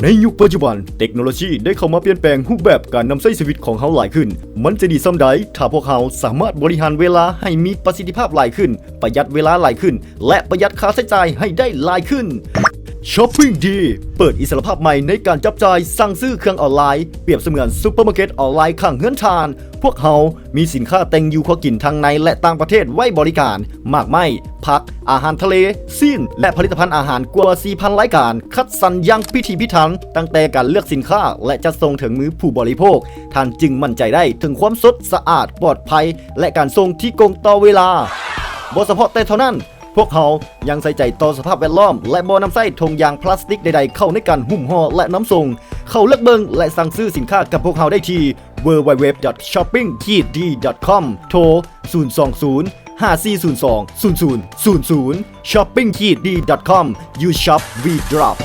ໃນຍຸກປັດຈຸບັນ, ເຕັກໂນໂລຊີໄດ້ເຂົ້າມາປ່ຽນແປງຮູບແບບການນຳໃຊ້ຊີວິດຂອງເຮົາຫຼາຍຂຶ້ນ. ມັນຈະດີສ່ຳໃດ ຖ້າພວກເຮົາສາມາດບໍລິຫານເວລາໃຫ້ມີປະສິດທິພາບຫຼາຍຂຶ້ນ, ປະຢັດເວລາຫຼາຍຂຶ້ນ ແລະ ປະຢັດຄ່າໃຊ້ຈ່າຍໃຫ້ໄດ້ຫຼາຍຂຶ້ນ? Shopping D ເປີດອິດສະຫຼະພາບໃໝ່ໃນການຈັບຈ່າຍ, ສັ່ງຊື້ເຄື່ອງອອນລາຍ, ປຽບສະເໝືອນຊຸບເປີມາເກັດອອນລາຍຂ້າງເຮືອນທ່ານ. ພວກເຮົາມີສິນຄ້າແຕ່ງຢູ່ຄົວກິນທັງໃນ ແລະ ຕ່າງປະເທດໄວ້ບໍລິການ, ໝາກໄມ້, ຜັກ, ອາຫານທະເລ, ຊີ້ນ ແລະ ຜະລິດຕະພັນອາຫານກວ່າສີ່ພັນລາຍການ, ຄັດສັນຢ່າງພິຖີພິຖັນ, ຕັ້ງແຕ່ການເລືອກສິນຄ້າ ແລະ ຈັດສົ່ງເຖິງມືຜູ້ບໍລິໂພກ, ທ່ານຈຶ່ງໝັ້ນໃຈໄດ້ເຖິງຄວາມສົດ, ສະອາດ, ປອດໄພ ແລະ ການສົ່ງທີ່ກົງຕໍ່ເວລາ. ບໍ່ສະເພາະແຕ່ເທົ່ານັ້ນ, ພວກເຮົາຍັງໃສ່ໃຈຕໍ່ສະພາບແວດລ້ອມ ແລະ ບໍ່ນຳໃຊ້ຖົງຢາງພລາສຕິກໃດໆເຂົ້າໃນການຫຸ້ມຫໍ່ ແລະ ນຳສົ່ງ. ເຂົ້າເລືອກເບິ່ງ ແລະ ສັ່ງຊື້ສິນຄ້າກັບພວກເຮົາໄດ້ທີ່ www dot shopping kid d dot com ໂທ ສູນສອງສູນ ຫ້າສີ່ສູນສອງ ສູນສູນສູນສູນ. Shopping kid d dot com. You shop, we drop.